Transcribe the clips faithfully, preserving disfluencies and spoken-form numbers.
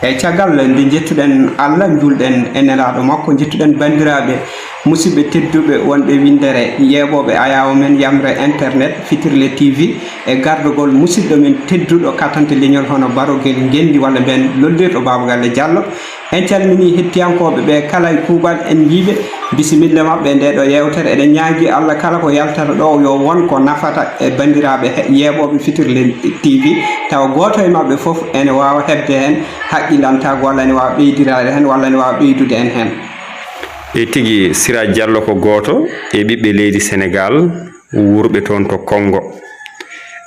E caggal nde njettuɗen Allah, njuulɗen e nelaaɗo makko, njettuɗen banndiraaɓe musidɓe tedduɓe wonɓe winndere yeeɓooɓe ayaawo men yamre internet Fitirle T V e gardagol musidɗo men tedduɗo katante leñol hono Barogel Ngenndi walla mbiyen lollirɗo Baaba Galle Jallo. En calminii hettiyankooɓe ɓe kala e kuuɓal, en mbiiɓe bisimilla maɓɓe e nde ɗo yeewtere. Eɗen ñaagii Allah kala ko yaltata ɗo yo won ko nafata e banndiraaɓe he-, yeeɓooɓe Fitirle T V, tawa gooto e maɓɓe fof ene waawa heɓde heen haqqillantaagu walla ene waawa ɓeydiraade heen walla ene waawa ɓeydude en heen. E tigi, Sira Diallo ko gooto e ɓiɓɓe leydi Senegaal wuurɓe toon to Konngo.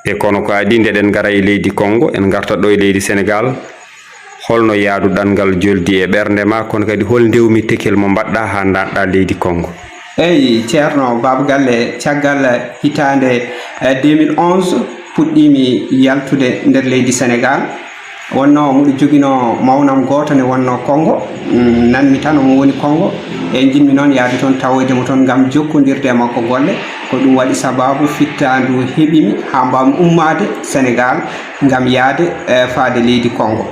E kono ko adii nde eɗen ngara e leydi Konngo, en ngartat ɗo e leydi Senegaal, holno yaadu ɗanngal joldi e ɓernde ma, kono kadi hol ndewmi tekel mo mbaɗɗa haa ndaɗɗa leydi Konngo? Eyi, Ceerno Baaba Galle, caggal hitaande, eh, deux mille onze, puɗɗiimi yaltude nder leydi Senegaal. Wonnoo miɗo joginoo mawnam gooto ne wonnoo Konngo, mm, nanmi tan omo woni Konngo, e njiɗmi noon yahde toon tawoyde mo toon ngam jokkondirde e makko golle. Ko ɗum waɗi sabaabu fittaandu heɓimi haa mbaawmi ummaade Senegaal ngam yahde, eh, faade leydi Konngo.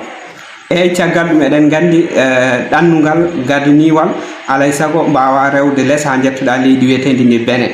Eey, caggal ɗum eɗen nganndi, eh, ɗannungal gadaniiwal alay sago mbaawaa rewde les haa njettoɗaa leydi wiyeteendi ndi Benin.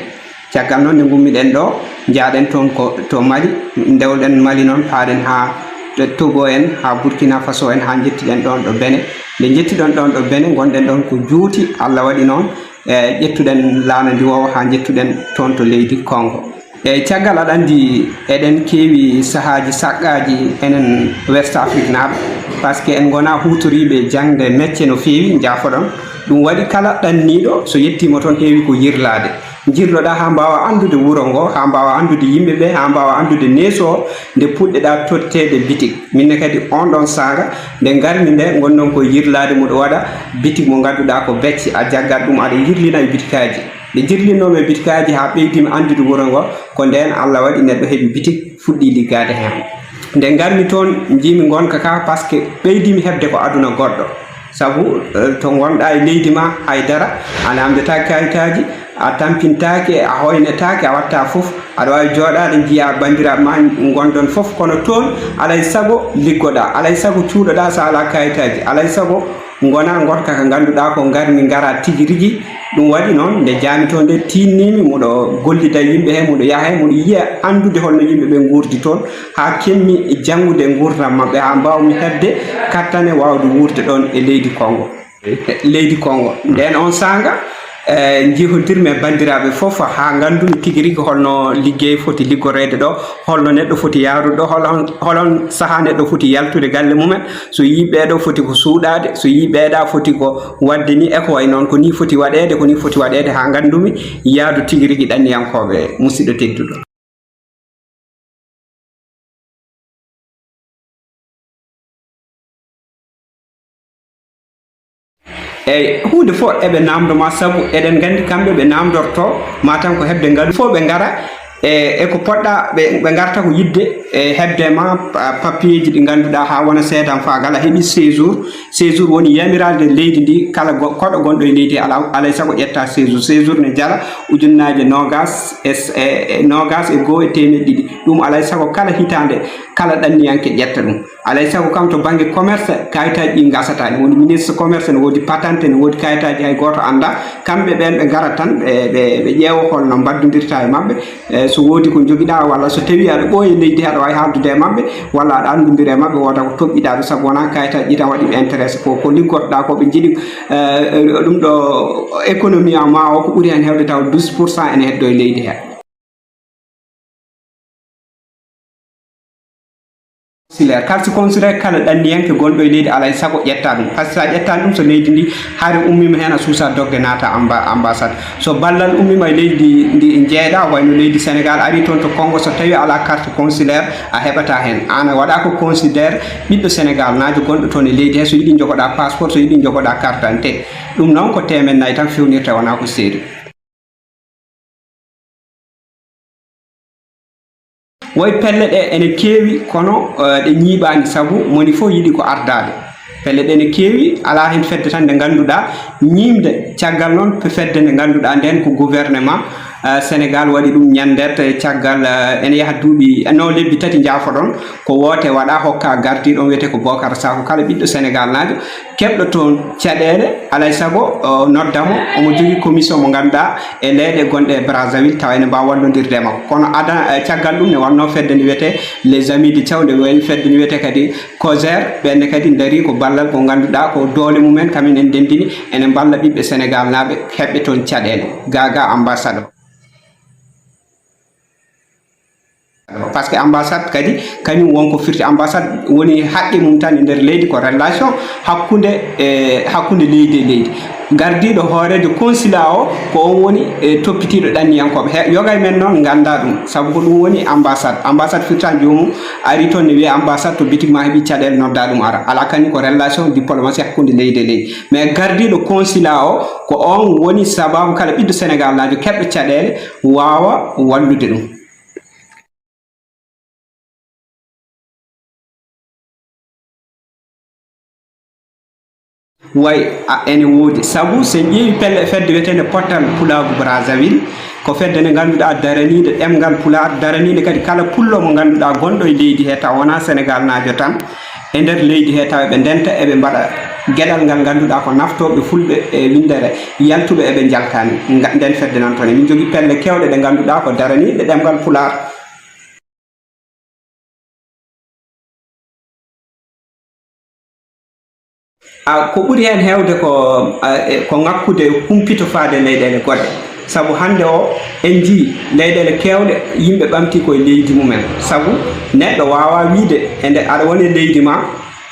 Caggal noon nde ngummiɗen ɗo, njaaɗen toon ko to Mali, ndewɗen Mali noon, paaɗen haa to Togo en, haa Burkina Faso en, haa njettiɗen ɗoon ɗo Benin. Nde njettiɗon ɗoon ɗo Benin, ngonɗen ɗoon ko juuti, Allah waɗi noon, e ƴettuɗen laana ndiwoowa haa njettuɗen toon to leydi Konngo. E caggal, aɗa anndi eɗen keewi sahaaji saqqaaji enen West Afrique naaɓe, par ce que en ngonaa huutoriiɓe jaŋde mecce no feewi, njaafoɗon. Ɗum waɗi kala ɗanniiɗo so yettiima toon heewi ko yirlaade. Njirloɗaa haa mbaawaa anndude wuro ngoo, haa mbaawaa anndude yimɓe ɓee, haa mbaawaa anndude neesu oo, nde puɗɗeɗaa totteede bitik. Min ne kadi oon ɗoon saanga, nde ngarmi nde, ngonnon ko yirlaade, muɗo waɗa bitik mo ngannduɗaa ko becce, a jaggat ɗum, aɗa yirlina e bitikaaji. Nde jirlinnoomi e bitikaaji haa ɓeydimi anndude wuro ngoo, ko ndeen Allah waɗi neɗɗo heɓi bitik, fuɗɗii liggaade heen. Nde ngarmi toon, njiimi ngonka kaa, par ce que ɓeydimi heɓde ko aduna goɗɗo. Sabu, eh, to ngonɗaa e leydi ma, hay dara, a naamndataa kayitaaji, a tampintaake, a hoynetaake, a waɗtaa fof. Aɗa waawi jooɗaade, njiyaa banndiraaɓe ma ngonɗon fof, kono toon, alay sago liggoɗaa, alay sago cuuɗoɗaa so alaa kayitaaji, alay sago ngonaa ngonka ka ngannduɗaa ko ngarmi ngaraa tigi rigi. Ɗum waɗi noon, nde njaami toon nde, tiinnii-mi, miɗo gollida e yimɓe hee, miɗo yaha hee, miɗo yiya anndude holno yimɓe ɓee nguurdi toon, haa keɓmi janngude nguurndam maɓɓe, haa mbaaw-mi heɓde kattane waawde wuurde ɗoon e leydi Konngo. Leydi Konngo. Ndeen oon saanga, eh, njihodir-mi e banndiraaɓe fof haa nganndu-mi tigi rigi holno liggey foti liggoreede ɗo, holno neɗɗo foti yahrude ɗo, holon, holon sahaa neɗɗo foti yaltude galle mumen. So yii ɓee ɗoo foti ko suuɗaade, so yii ɓee ɗaa foti ko waɗde nii, e ko wayi noon, ko nii foti waɗeede, ko nii foti waɗeede, haa nganndu-mi yaadu tigi rigi ɗanniyankooɓe, musidɗo tedduɗo. Eyi, huunde fof eɓe naamndo ma, sabu eɗen nganndi kamɓe ɓe naamndorto ma tan ko heɓde ngalu fof ɓe ngara e, e ko poɗɗa, ɓe, ɓe ngarta ko yiɗde e heɓde ma pa-, papiyeeji ɗi ngannduɗaa haa wona seedam faagal a heɓi séjour. Séjour woni yamiraade leydi ndi, kala go-, koɗo gonɗo e leydi ala, alay sago ƴetta séjour. Séjour ne jala ujunnaaje noogaas e s-, e, e noogaas e goo e teemeɗɗe ɗiɗi. Ɗum alay sago kala hitaande, kala ɗanniyanke ƴetta ɗum. Alay sago kam to bannge commerce, kayitaaji ɗi ngasataa. Ne woni ministre commerce, ne woodi patente, ne woodi kayitaaji hay gooto anndaa. Kamɓe ɓeen ɓe ngarat tan, ɓe, ɓe, ɓe ƴeewa holno mbaddondirta e maɓɓe. E, so woodi ko njogiɗaa, walla so tawii aɗa ɓooya leydi, aɗa waawi haaldude e maɓɓe, walla aɗa anndondira e maɓɓe, wooda ko toɓɓiɗaa ɓe, sabu wonaa kayitaaji ɗi tan waɗi ɓe intéressé, ko, ko liggortoɗaa ko ɓe njiɗi. E, ɗum ɗo économie ma o, ko ɓuri heen heewde taw douze pour cent ene heddoo e leydi hee. Consulaire, carte consulaire, kala ɗanniyanke gonɗo e leydi alay sago ƴetta ɗum. Par ce que sa ƴettaani ɗum, so leydi ndi hari ummiima heen, a suusa dogde naata amba-, ambassade. So ballal ummiima e leydi ndi jeeyɗaa, wayno leydi Sénégal, ari toon to Congo, so tawii alaa carte consulaire, a heɓataa heen. Aan a waɗaaka considère ɓiɗɗo Sénégal naajo gonɗo toon e leydi hee, so yiɗi njogoɗaa passeport, so yiɗi njogoɗaa carte d'identité. Ɗum noon ko teemen nayi tan fewnirta, wonaa ko seeri. Woy pelle ɗe ene keewi, kono, eh, ɗe ñiiɓaani, sabu moni fof yiɗi ko ardaade. Pelle ɗe ene keewi, alaa heen fedde tan nde ngannduɗaa ñiiɓde, caggal noon pe-, fedde nde ngannduɗaa ndeen ko gouvernement, Ah, Sénégal waɗi ɗum ñanndet, eh, caggal, eh, ene yaha duuɓi, eh, no lebbi tati njaafoɗon, ko woote waɗa hokka gardiiɗo on wiyetee ko Bocar Sakho. Kala ɓiɗɗo Sénégal naajo keɓɗo toon caɗeele, alay sago, o nodda mo, omo jogii commission mo ngannduɗaa e leyɗe gonɗe e Brazzaville, tawa ene mbaawa wallondirde e makko. Kono ada, eh, caggal ɗum ne wannoo fedde nde wiyetee Les Amis de Thiaw, nde wayi fedde nde wiyetee kadi COJER, ɓenne kadi ndarii ko ballal ko ngannduɗaa ko doole mumen, kamen en ndenndini, ene mballa ɓiɓɓe Sénégal naaɓe heɓɓe toon caɗeele. Gaga ambassade o. Par ce que ambassade kadi, kañum won ko firti ambassade, woni haqqe mum tan e nder leydi ko relation hakkunde, e, hakkunde leydi e leydi. Gardiiɗo hooreejo consulat o ko on woni, e, toppitiiɗo ɗanniyankooɓe. He, yoga e men noon ngannda ɗum, sabu ko ɗum woni ambassade. Ambassade firta joomum ari toon ne wiya ambassade to bitik ma heɓi caɗeele nodda ɗum ara. Alaa, kañum ko relation diplomatie hakkunde leydi e leydi. Mais gardiiɗo consulat o ko on woni sababu kala ɓiɗɗo Sénégal naajo keɓɗo caɗeele waawa wallude ɗum. Way, a, ene woodi. Sabu, so en ƴeewi pelle e fedde wiyeteende Pottal Pulaagu Brazzaville, ko fedde nde ngannduɗaa daraniinde ɗemngal Pulaar, daraniinde kadi kala pullo mo ngannduɗaa gonɗo e leydi he, taw wonaa Sénégal naajo tan, e nder leydi he, taw eɓe ndenta, eɓe mbaɗa geɗal ngal ngannduɗaa ko naftooɓe fulɓe e winndere yaltuɓe eɓe njaltani nga-, nden fedde nan toon. Emin njogii pelle keewɗe ɗe ngannduɗaa ko daraniinde ɗemngal Pulaar. A, ko ɓuri heen heewde ko, a, e, ko ŋakkude humpito faade leyɗeele goɗɗe. Sabu hannde o, en njii leyɗeele keewɗe, yimɓe ɓamti koye leydi mumen. Sabu neɗɗo waawaa wiyde, e nde aɗa woni e leydi ma,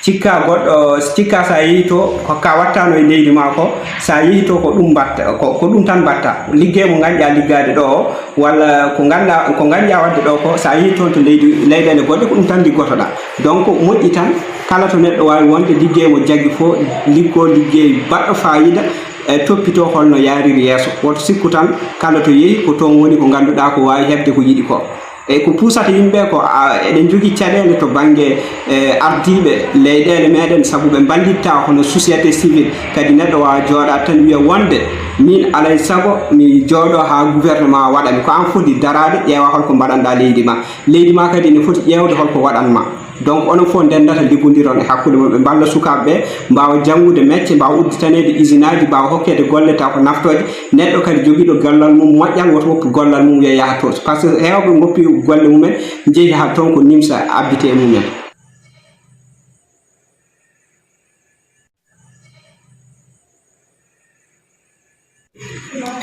cikka goɗɗo, cikka so a yehii to, ko ka wattano e leydi ma ko, so a yehii to ko ɗum mbatta, ko, ko ɗum tan mbatta. Liggey mo ngañƴaa liggaade ɗo o, walla ko ngannduɗaa, ko ngannduɗaa waɗde ɗo ko, so a yehii toon to leydi, leyɗeele goɗɗe, ko ɗum tan liggotoɗaa. Donc, moƴƴi tan, kala to neɗɗo waawi wonde, liggey mo jaggi fof, liggoo liggey baɗɗo faayiida, e toppitoo hol no yaariri yeeso. Woto sikku tan, kala to yehi, ko toon woni ko ngannduɗaa ko waawi heɓde ko yiɗi ko. E ko puusata yimɓe ko, a, eɗen njogii caɗeele to bannge, e, ardiiɓe leyɗeele meɗen, sabu ɓe mballittaa hono société civile. Kadi neɗɗo waawa jooɗaade tan wiya wonde min alay sago mi jooɗo haa gouvernement waɗa mi. Ko aan foti daraade, ƴeewa hol ko mbaɗanɗaa leydi ma. Leydi ma kadi ene foti ƴeewde hol ko waɗan ma. Donc, onon fof ndendata, liggondiron e hakkunde mon, ɓe mballa sukaaɓe ɓe, mbaawa janngude mecce, mbaawa udditaneede usine aji, mbaawa hokkeede golle taw ko naftooje. Neɗɗo kadi jogiiɗo gollal mum moƴƴal, woto woppu gollal mum, wiya yaha toon. Par ce que heewɓe ngoppi golle mumen, njehi haa toon ko nimsa abbite e mumen.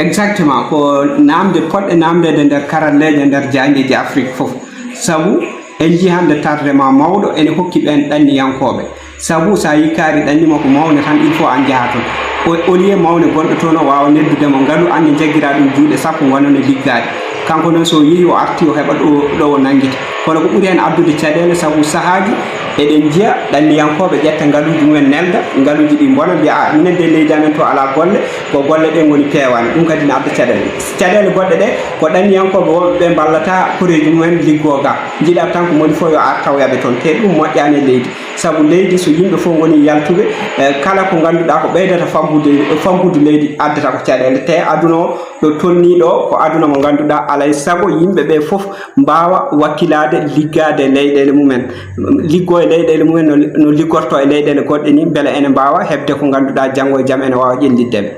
Exactement, ko naamnde poɗɗe naamndeede nder karalleeje, nder jaayndeeji Afrik fof. Sabu en njii hannde tardement mawɗo ene hokki ɓeen ɗanniyankooɓe. Sabu so a yikkaari ɗanni ma ko mawne tan, il faut aan njaha toon. O, au lieu mawne gonɗo toon o waawa neddude mo ngalu, aan ne njaggiraa ɗum juuɗe sappo, ngonano liggaade. Kanko noon so o yehii o artii o heɓa ɗo, ɗo o nanngita. Kono ko ɓuri heen addude caɗeele, sabu sahaaji eɗen njiya ɗanniyankooɓe ƴetta ngaluuji mumen nelda, ngaluuji ɗi mbona, mbiya, "A, minen de leydi amen to alaa golle, ko golle ɗe ngoni peewaani." Ɗum kadi ne adda caɗeele. Caɗeele goɗɗe ɗe, ko ɗanniyankooɓe wonɓe ɓe mballata koreeji mumen liggoo ga. Njiɗa tan ko moni fof yo ar tawoya ɓe toon. Te ɗum moƴƴaani e leydi. Sabu leydi so yimɓe fof ngoni yaltuɓe, eh, kala ko ngannduɗaa ko ɓeydata faggude, faggudu leydi addata ko caɗeele. Te aduna o ɗo tolnii ɗo, ko aduna mo ngannduɗaa alay sago yimɓe ɓe fof mbaawa wakkilaade liggaade leyɗeele mumen, liggoo e leyɗeele mumen no, no liggortoo e leyɗeele goɗɗe ni, mbele ene mbaawa heɓde ko ngannduɗaa janngo e jam ene waawa ƴellitde ɓe.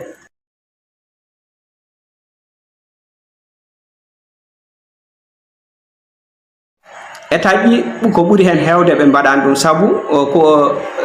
État ji ko ɓuri heen heewde ɓe mbaɗaani ɗum, sabu, o, ko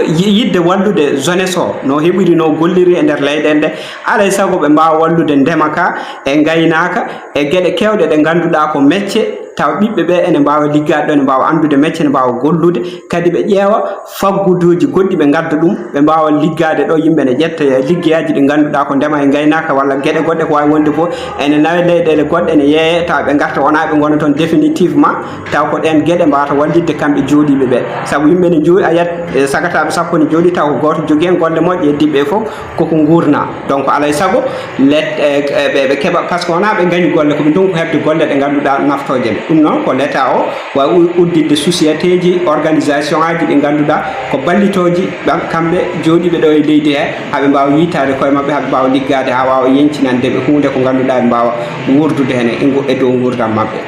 yi-, yiɗde wallude jeunesse o, no heɓiri, no golliri e nder leyɗeele ɗe, alay sago ɓe mbaawa wallude ndema ka e ngaynaaka e geɗe keewɗe ɗe ngannduɗaa ko mecce, tawa ɓiɓɓe ɓe ene mbaawa liggaade ɗo, ene mbaawa anndude mecce, ene mbaawa gollude, kadi ɓe ƴeewa fagguduuji goɗɗi ɓe ngadda ɗum, ɓe mbaawa liggaade ɗo, yimɓe ne ƴetta liggeyaaji ɗi ngannduɗaa ko ndema e ngaynaaka walla geɗe goɗɗe ko waawi wonde fof ene nawe leyɗeele goɗɗe ene yeeye, tawa ɓe ngarta wonaa ɓe ngona toon définitivement, tawa ko ɗeen geɗe mbaawata wallitde kamɓe jooɗiiɓe ɓe. Sabu yimɓe ne njooɗi, a yiyat, e, sagataaɓe sappo ne njooɗii, tawa ko gooto jogii heen golle moƴƴe e diɓɓe fof koko nguurna. Donc, alay sago, let, e, e, ɓe, ɓe keɓa, par ce que wonaa ɓe ngañi golle, ko ɓe ndonku heɓde golle ɗe ngannduɗaa naftooje ɓe. Ɗum noon ko l'État o waawi u- udditde société ji, organisation aji ɗi ngannduɗaa ko ballitooji, ɓam- kamɓe jooɗiiɓe ɗo e leydi he, haa ɓe mbaawa yiytaade koye maɓɓe, haa ɓe mbaawa liggaade, haa waawa yeñcinande ɓe huunde ko ngannduɗaa ɓe mbaawa wuurdude heen e ngu- e dow nguurndam maɓɓe.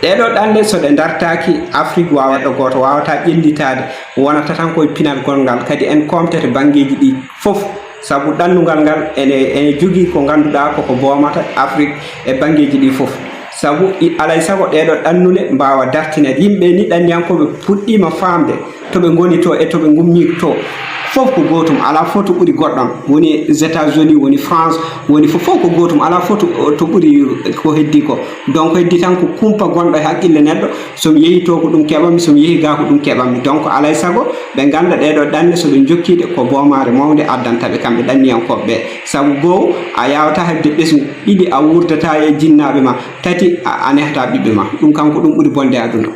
Ɗee ɗoo ɗanle so ɗe ndartaaki, Afrik waawata gooto waawataa ƴellitaade, wonata tan koye pinal gonngal. Kadi en koomtete banngeeji ɗi fof, sabu ɗannungal ngal ene ene jogii ko ngannduɗaa koko boomata Afrik e banngeeji ɗi fof. Sabu i- alay sago ɗee ɗoo ɗannule mbaawa dartineede. Yimɓe ni ɗanniyankooɓe puɗɗiima faamde to ɓe ngoni to e to ɓe ngummi to. Fof ko gootum, alaa fof to ɓuri goɗɗam. Woni États-Unis, woni France, woni fof, fof ko gootum, alaa fof to to ɓuri ko heddii ko. Donc heddii tan ko kumpa gonɗo e haqqille neɗɗo, so mi yehii to ko ɗum keɓammi, so mi yehii gaa ko ɗum keɓammi. Donc alay sago ɓe ngannda ɗee ɗoo ɗanle so ɓe njokkii ɗe ko boomaare mawnde addanta ɓe kamɓe ɗanniyankooɓe ɓee. Sabu goo, a yaawataa heɓde ɓesngu, ɗiɗi, a wuurdataa e jinnaaɓe ma, tati, a a nehataa ɓiɓɓe ma. Ɗum kam ko ɗum ɓuri bonde aduna.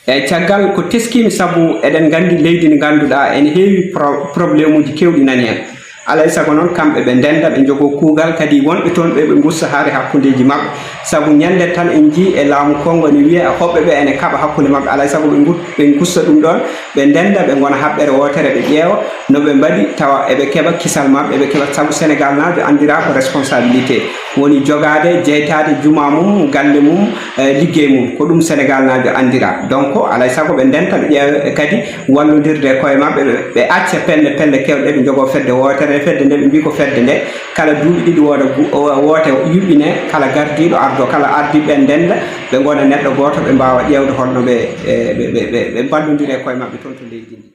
Eeyi, caggal ko teskiimi, sabu eɗen nganndi leydi ndi ngannduɗaa ene heewi pro- problémuuji keewɗi nani heen. Alay sago noon, kamɓe ɓe ndennda, ɓe njogoo kuugal, kadi wonɓe toon ɓe, ɓe ngussa haare hakkundeeji maɓɓe. Sabu ñannde tan en njii e laamu Konngo ene wiyee hoɓɓe ɓe ene kaɓa hakkunde maɓɓe, alay sago ɓe ngut- ɓe ngussa ɗum ɗoon, ɓe ndennda, ɓe ngona haɓɓere wootere, ɓe ƴeewa no ɓe mbaɗi tawa eɓe keɓa kisal maɓɓe, eɓe keɓa, sabu Senegaalnaajo anndiraa ko responsabilité, woni jogaade, jeytaade juma mum, galle mum, eh, liggey mum, ko ɗum Senegaalnaajo anndiraa. Donc alay sago ɓe ndenta, ɓe ƴeewa kadi wallondirde e koye maɓɓe, ɓe- ɓe acca pelle pelle keewɗe, ɓe njogoo fedde wootere, fedde nde ɓe mbii ko fedde nde kala duuɓi ɗiɗi wooda gu- o- woote yuɓɓine, kala gardiiɗo ardo, kala ardiiɓe ɓe ndenda, ɓe ngona neɗɗo gooto, ɓe mbaawa ƴeewde holno ɓe e, ɓe ɓe- ɓe- ɓe mballondiri e koye maɓɓe toon to leydi ndi.